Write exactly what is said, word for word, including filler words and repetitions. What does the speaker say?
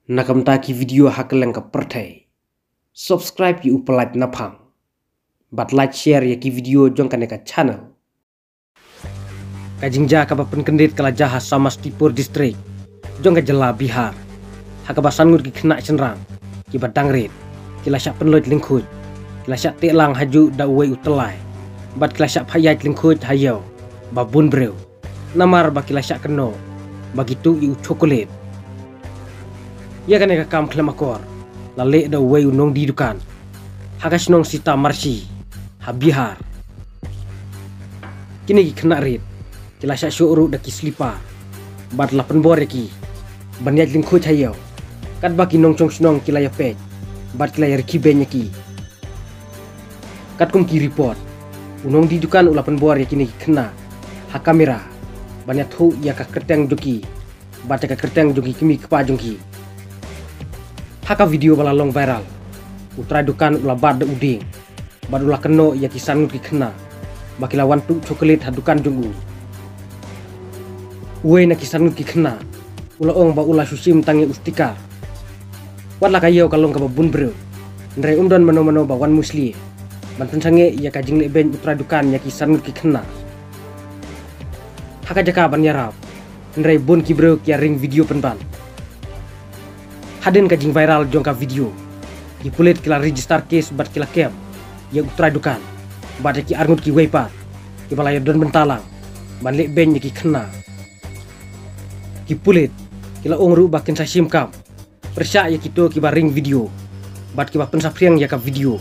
Na ka bynta ki video ha kylleng ka pyrthei, subscribe ïa u Pyllait Naphang bad like share ïa ki video jong kane ka channel. Ka jingjia kaba pynkyndit ka la jia ha Samastipur District jong ka jylla Bihar, ha kaba san ngut ki khynnah shynrang kiba dang rit ki la shah pynlait lyngkhuid, ki la shah teh lang hajuh da uwei u tyllai bad ki la shah phah ïaid lyngkhuid ha ïew ba bun briew, namar ba ki la shah kynnoh ba ki tuh ïa u chocolate. Ïa kane ka kam khlem akor la leh da uwei u nongdie dukan ha ka shnong Sitamarhi ha Bihar. Kine ki khynnah rit ki la shah shoh ruh da ki slipar bad la pynbor ïa ki ban ïaid lyngkhuid ha ïew, katba ki nongshong shnong ki la ïapeit bad ki la ïarkhie beiñ ïa ki. Katkum ki report, u nongdie dukan u la pynbor ïa kine ki khynnah ha kamera ban ïathuh ïa ka kyrteng jong ki bad ïa ka kyrteng jong ki kmie kpa jong ki. Ha ka video ba la long viral, u trai dukan u la bat da u dieng bad u la kynnoh ïa ki san ngut ki khynnah ba ki la wan tuh chocolate ha dukan jong u. Uwei na ki san ngut ki khynnah u la ong ba u la shu shim tang ïa u sticker. Wat la ka ïew ka long kaba bun briew, hynrei um don mano mano ba wan mushlie ban pynsangeh ïa ka jingleh beiñ u trai dukan ïa ki san ngut ki khynnah. Ha ka jaka ban ïarap, hynrei bun ki briew ki ïaring video pynban. Hadien ka jingviral jong ka video, ki pulit ki la register case bad ki la kem ïa u trai dukan bad ïa ki arngut kiwei pat kiba la ïadon bynta lang ban leh beiñ ïa ki khynnah. Ki pulit ki la ong ruh ba kin sa shim kam pyrshah ïa kito kiba ring video bad kiba pynsaphriang ïa ka video.